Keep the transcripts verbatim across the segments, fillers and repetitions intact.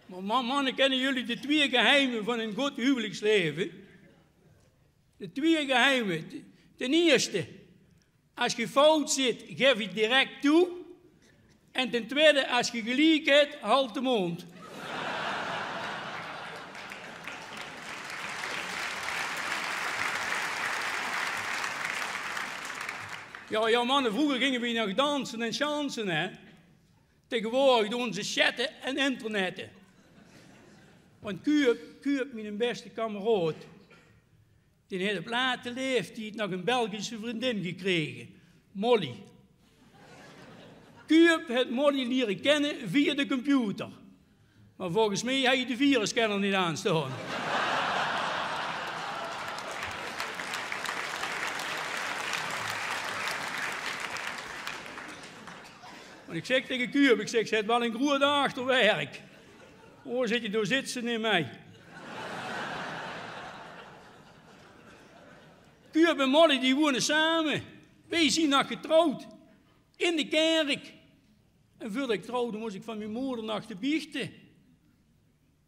Mer ma-, manne, kenne jullie de twieë geheime van ein good huwelijkslaeve? De twieë geheime. Ten ierste, as ge fout zit, gef het direct toe. En ten twiede, as ge geliek het, halt de mond. Ja, ja, manne, vroeger ginge we nog danse en sjanse, hè. Tegenwoordig doon ze chatte en internette. Want Kuub, Kuub, miene beste kameraod, die het op late leeftied nog ein Belgische vriendin gekrege. Molly. Kuub het Molly liere kenne via de computer. Mer volges mich haj je de virusscanner neet aanstaon. Want ik zeg tege Kuub, ik zeg: "Ze het wel ein groeët achterwerk. O," zet je, "dao zit ze neet mei." Kuub en Molly, die woene same. Weej zien nog getrouwd. In de kerk. En veurdet ik trouwde, mos ik van mien moder nog de biechte.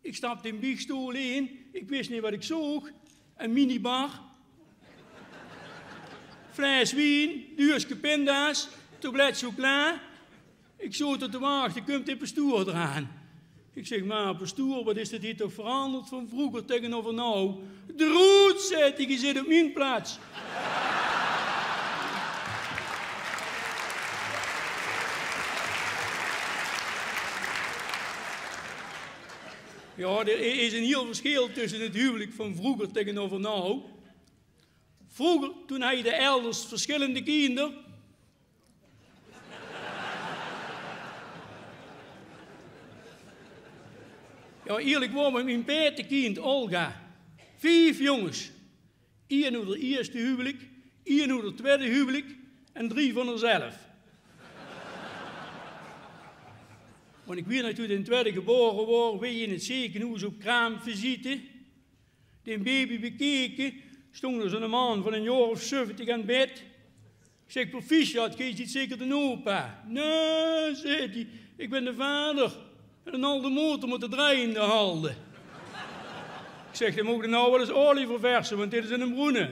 Ik stapde in biechstool in. Ik wis neet wat ik zoog. Ein minibar. Fles wien, duurske pinda's, tablet chocola. Ik zoot d'r te wachte, kump de pastoor d'raan. Ik zeg: "Mer pastoor, wat is dit hier toch veranderd van vroeger tegenover now?" "D'roet," zet ie, "ge zit op mien plaats." Ja, d'r is ein hiel verschil tusse het huwelijk van vroeger tegenover now. Vroeger, toen haj de elders verschillende kinder. Ja, eerlijk waor, met mien petekind Olga. Vief jonges. Ien oet d'r ierste huwelijk, ien oet d'r twiede huwelijk en drie van haarzelf. Want ik wis nog, toen de twiede gebore waor, weej in het zekenhoes op kraamvisite. De baby bekeke, stong d'r zoe'ne man van ein jaor of zeventig aan 't bed. Ik zeg: "Proficiat, geej ziet zeker de opa." "Nae," zet ie, "ik bin de vader. En ein alde motor met de draai in de halde." Ik zeg: "Dan moge we now wel ens olie ververse, want dit is ein broene."